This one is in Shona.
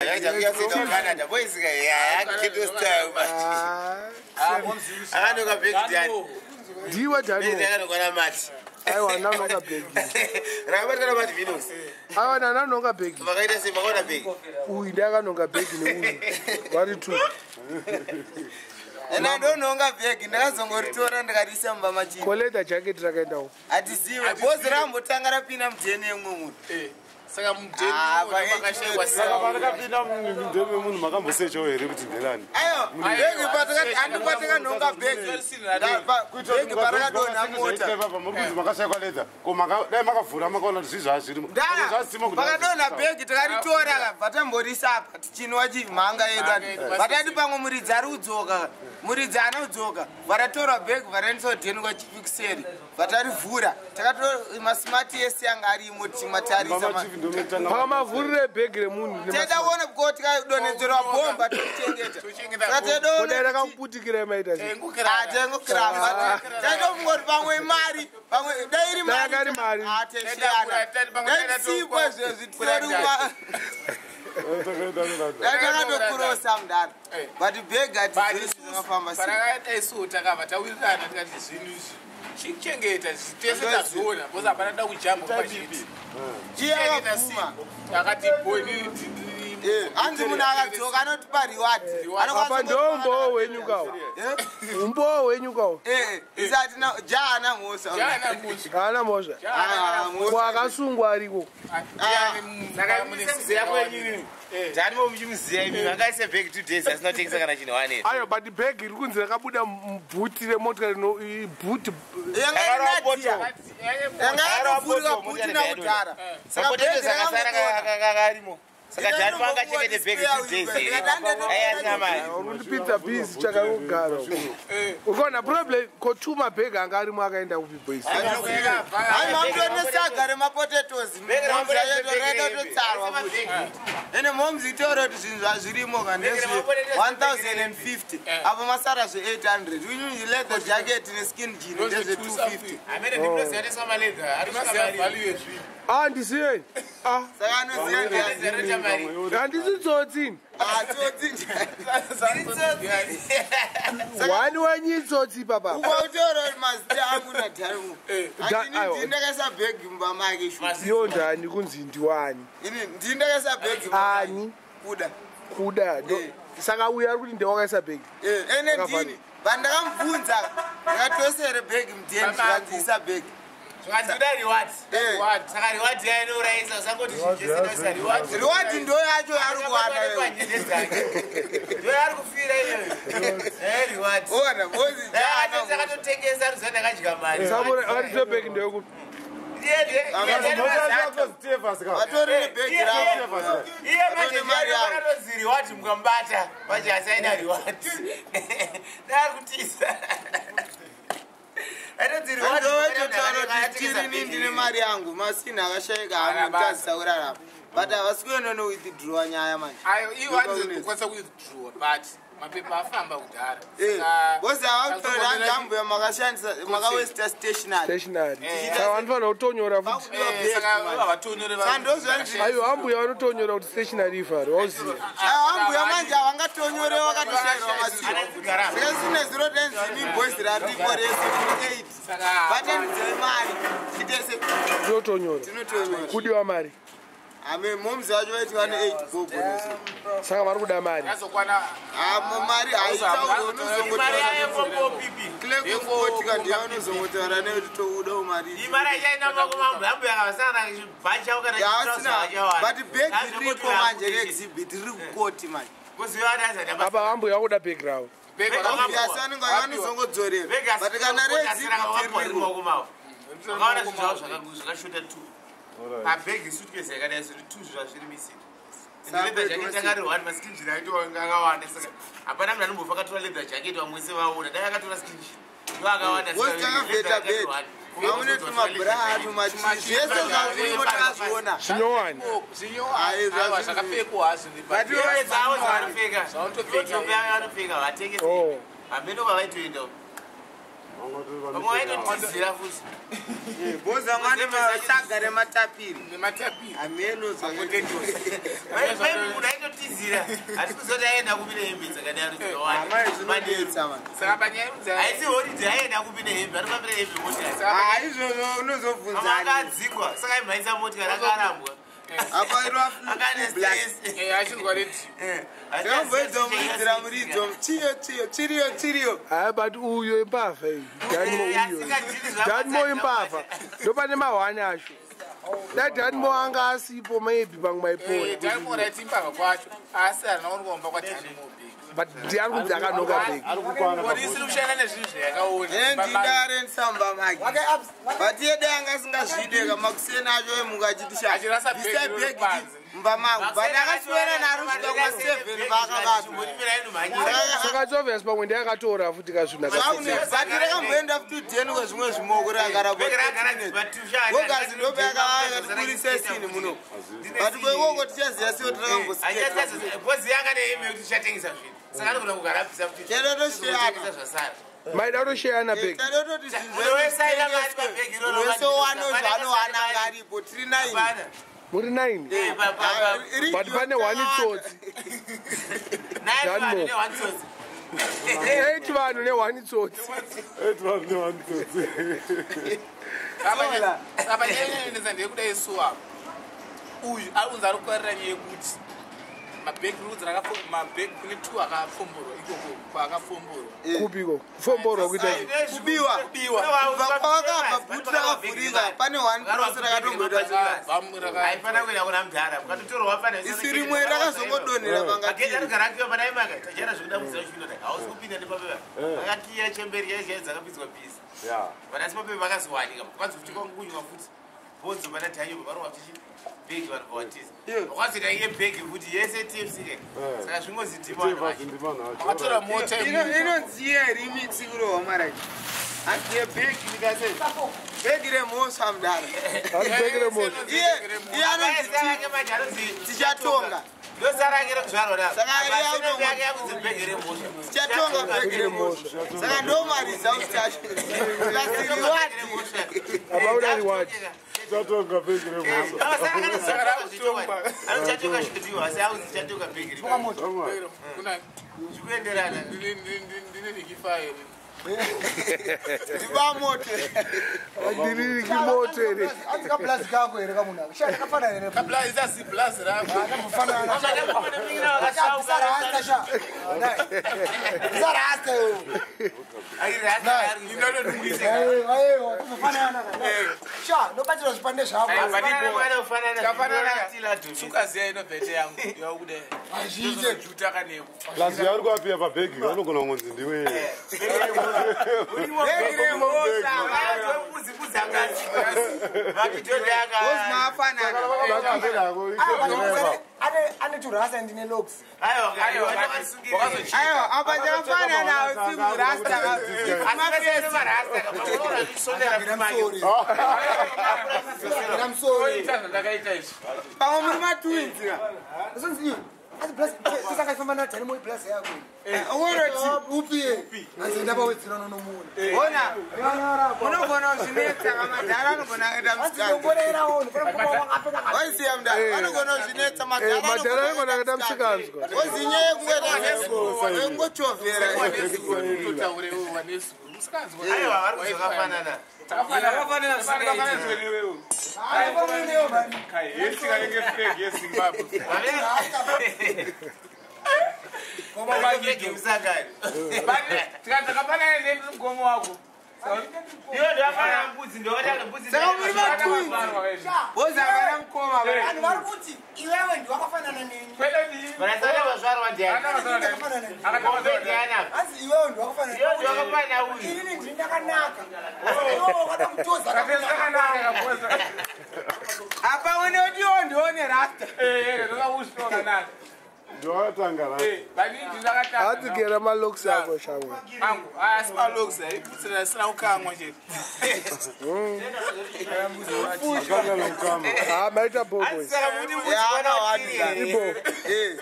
Akaita kuyasenda kuCanada. Boys ghetto style manje. Akanoka bhegi Dani. Ndiwe Bhegi Dani. rakanokwa namati. Aiwa, nanonga bhegi. Rakabatikana mati Venus. Aiwa, nanonga bhegi. Vakaita sei makaona bhegi? Uyu ndakanonga bhegi neuyu vari two. Ena ndonhonga bhegi, ndakazongoritora ndikariisa mumba machini. Koleta jacket rakaendawo? Hatizive bhozi rambotanga rapinda mudheni yemumwe munhu. Saka Ah, mudheni. Saka parakapinda mudheni memunhu, makambosechawo here kuti nderani? Aiwa, bhegi patakati handi patakanhonga bhegi. Bhegi parakadonha mota. Murikuzi makashayikwa leather, ko dai makavhura makaona kuti zvii zvazvirimo? Ndara pakadonha bhegi takaritora kabva tamborisa apa tichinwa chimhanga yedu. Vatati pamwe muridzi ari kudzoka, muridzi haana kudzoka. Varatorwa bhegi, varaendesa kudheni kwachifikuseri, vatarivhura, takatora masimati ese anga arimo tichimatarisa. Pakamavhurire bhegi remunhu? Taida kuona ko tikadonhedzerwa bhomba tochengeta. Saka Kodai taidaona. rakakuputikira maita sei? Taingokiramba, taitofunga kuti pamwe imari, pamwe dai iri. Dai akari mari. Teshiyana dai tisipo izvezvi tisori kuma dai takatokurosa mudaro, but bhegi hatizivi zvakafamba sei. Parakaita isu takabva tawirirana tikati zvinhu izvi chichengeta tese tazviona because hapana da kujamba pachiti. Chiyakabvuma. Takati boy. Hanzi munhu akadzoka anotipa reward. Apa ndoumbowo hwenyu kawo, umbowo hwenyu kawo. Isati jaana mhosva. Haana mhosva. Ko akasungwa ariko? Saka musemuziya kwenyu imi. Dani mo muchimuziya imi. Vakaisa bhegi 2 days asina kutengesa kana chinhu one. Ayo, but bhegi riri kunzi rakabuda mubhuti remotikari, ibhuti. Yanga yanga yatovhurika bhuti nakudhara, saka Mapoteto bhegi akasara rakangodonha. karimo. Saka Dani vangachengete bhegi 2 days here? Ai asina mari. Uri kundipinza bhizi chakangogara ukaona problem. Ko two mabhegi anga arimo akaenda kupi, boys? Hai, mamutonesaga remapotatoes raitotsarwa futi. Ene momzi itaura kuti zvinhu zvazvirimo kandezve 1050, apo masara zve800, unyunji leather jacket neskin jean ndezve 250. Amene ndinoziva maleather. Ari mari. Ah, ndisiyeni, ah. Saka anoziva. Mari. Handisi tsotsi. Tsotsi. Wani wenyu itsotsi papa. Ukautaura kuti mazita angu nadharimu. Aiwa. Ndini ndakaisa bhegi mumba make shu. Iyo ndani kunzi ndiwani? Ini ndini ndakaisa bhegi mumba make. Ani? Kuda. Kuda. Saka uyo ari kuti ndewakaisa bhegi? Ene Akafana. ndini pandakamubvunza ndakatosere bhegi mudheni, zvikanziisa bhegi. Zvikanzi kuda reward. Saka reward yayo inourayisa, usangoti zvinhu zvese inoisa reward. Reward ndo yacho yaari kuwana iwewe. Ndo yaari kufira iyoyo. Reward. Ona bozi. Akatotengesa ruziva ndakadya mari. Arise bhegi ndeyekupi? Vatori nebhegi ravo. Iye manje akatozi reward mukamubata manje asaina reward. Daari kutiza. Atonzi reward. Ndototaura kuti tirini ndine mari yangu, masini akashayika amutadzisa kurarama, but havasi kuenda nowithdrawa nyaya manje. Ayo, iwo andikwanisa kuwithdraw, but mapepa afamba kudhara. Bozi havakutora ndambuya makashandisa, makawesta stationary. Stationary, saka vanofanira kutonyora futi. Pakudiwa bhegi manje. Saka ndozvanzi. Ayo, ambuya vanotonyorera kuti stationary ifari wauziva. Ambuya manje havangatonyore, vakatoshayirwa masini. Saka sine zero tenzimi boys raripo rese 8 batanidzai mari chitese. Tinotonyora. Tinotonyora. Kudiwa mari. Ame momzi vacho vaiti vane 8 gogo. Saka vari kuda mari. Azokwana. Mari haitauri. Mari yayo ngopipi. Unozongotaura ndiye unozongotaura nekuti toudawo mari. Imari achaenda mako mambo ambuya akavasana chibhachi kana. Yaasina, but bhegi riripo manje reexhibit riri kukoti manje. Apa ambuya vakuda bhegi ravo. Obvious vanenge vanozongodzorera, but kana reexhibit ririko. Vakaona zvinhu zvavo zvakashota two pabhegi, suitcase yakadai zvinhu two zvazviri missing. Leather jacket akari one, maskin jean aito akawanda, saka hapana munhu anombofa akatora leather jacket vamwe se vaona. Dai akatora skin jean ndo akawanda. Wosi takavheta bhegi maune tumabhura, tumachii, zvese zvazvirimo takazviona. Zvinyowani. Ayi, Zvakapfekwa hazvo. Dzavo dzavanopfeka, vanopfeka vatengesi. Oh. Hameno vavaitoenda. Vamwe vaitotizira futi. Boza mwana masaga rematapiri. Nematapiri. Ameno Potatoes. Maybe munhu aitotizira. Hatisi kuziva kuti aienda kupi nehembe dzakadaro dzakawanda. Amai zvinodetsa man. Saka panyaya yerudzi Haisi holiday aienda kupi nehembe. Anofambira hembe motikari. Ah, izvozvo Vamwe unozobvunzani. akadzingwa saka aimhanyisa motikari akarambwa. Apa irwa Akane black. stress. Achinzwa redhiyo. Ndakambodza muridzira muridzo. Chiyo chiyo chiriyo chiriyo. Hayi but uyo imbavha iyi. Danmo uyo. Danmo imbavha. Ndopane mahwani acho. Dai Danmo anga asipo maybe pamwe maipona. Danimo raiti imbavha kwacho asi harina kuonekwa kwaDanimo bhegi. But ndiani kunzi akanoka bhegi. Ari kukwana. Polisi iri kushanda nezvinhu zvayakaona. Ndindare ndisamba maki. But iye dai anga asingazvide kamakuseni acho emuka achiti sha. Achirasa bhegi Bvisai riri bhegi panze. mumba mangu. But akaswera naro kusvika kuma 7 paakabata. Saka it's obvious pamwe ndiye akatora futi kazvinhu akasiyana. But rakamboenda futi udheni kwezvimwe zvimoko rakagara Gogazi ndope akatiburitsa sini muno. But kwekoko tichaziva sei kuti rakambosiketa. Bhozi yanga nehembe yekuti tichatengesa zvinhu. Saka anogona kugarapisa futi. Chero tosheyana. Totengesa zvasara. Maida kutosheyana bhegi. Tadototi Munhu wese aida mari pabhegi iroro, wese wano hapana zvaanowana kasari anga aripo tiri 9. Hapana. Muri 9. Eh, But pane one tsotsi. Nine Danmo. vanhu ne one tsotsi. 8 vanhu ne one tsotsi. 8 vanhu ne 1 tsotsi. Saka nyaya inonetsa ndeyekudai suwa uyu ari kunzi ari kukarira nyaya yekuti mabhegi rudzi mabhegi kune two akafomborwa ikoko kwaakafomborwa. Kupiko. Kufomborwa kuita chii? Kubiwa. Kubiwa. Kubva kwavakabva bhuti rakavhurika pane one cross rakatomboita Haifana kuenda kuna mudhara. Ukatotorwa wafana. isi rimwe rakazongodonhera Agenda pangatiri. anogara akiwa pana imaka. Tajara zvekuda muziva chipinda. Hausi kupinda nepapepa. Vakakiya chemberi chaiyo chaiyo dzakapinzwa bhizi. Yeah. Vanasi papepa vakazowanika. Kwanzi kuti kwangunywa futi. Bhonzo pana Dhanyo varova futi bhegi vanhu vawatiza. Vakwazoita iye bhegi futi yese TFC ke. Saka zvingozi ndimo vanhu vacho. Ndimana acho. Akatora mota Inonziya remix kurohwa marachi. Handiye bhegi ndikase. Bhegi remhosva mudara. Ari bhegi remhosva. Iye iye anonzi Saka ake manje anonzi tichatonga. ndosara ake rekuzvarwa naro. Saka Apa ari sene auto- yake yakunzi bhegi remhosva. Tichatonga bhegi remhosva. Saka ndo maresults acho. Plus reward. Apa uda reward. Chatonga bhegi remhosva. Anochatonga zvidiwa asi auzi chatonga bhegi remhosva. Kuna Zvikuenderana. ndine rikifairi. Ndibamote. Ndiri kimoto here. Anzi kablazi kako here kamunhu aka. Sha takafanana here. Kablazi isasi blazi rako. Akambofanana. Bvisa rasta sha. Bvisa rasta iwe. Aiwa, kuzofanana ka. Sha, ndobatira zvipande zvako. Sukaziya inobhete yangu yakuda. Hazviite. Juta kaneku. Plus yauri kuapiya pabhegi vanogona kungonzi ndiwe. Bhegi remhosva. Boss maafanana. Ane turasa ndine locks. Aiwa, apa chakafanana simu rasta. Gira musoro. Ita zvandakaita izvi. Pamwe muri matwins ka. Sonzi iwe. Asi blaz tisakafamba na Dani Moyo blaz yako. Uroti. Upi? Hanzi ndapawedzera nonomuona. Ona. Unogona kuzvinetsa kamadhara anogona kuita Hanzi musikanzwa. ndongorera ono. Pana mukoma wakapfeka ka. Waisiya mudhara anogona kuzvinetsa madhara Madhara anogona kuita musikanzwa. Ozi nyaya yekungoita yekungochovhera. Totaure iwe wanesu. Musikanzwa. Takafanana. Takafanana newewe. Hayi fanana neyo mani. Kahesi kanenge flag yeZimbabwe. Tikati takafanana nemugomo wako. Saka muri matwins. Bozi havana mukoma. Vanhu vari kuti iwewe ndiwakafanana neni. Ndakafanana neni. Hanzi iwewe ndiwakafanana neni. Inini ndini ndakanaka. Iwewe wakada kutoza kakunaka. Apa unoti iwo ndione rasta. Ndowatanga ra. Hanzi gera malocks ako shamwe. Asi malogs aiputsira asina kukamwa chete. Akanga nokukama. Ah, maita bo boys. Yaana wadu. Ibo. Eh.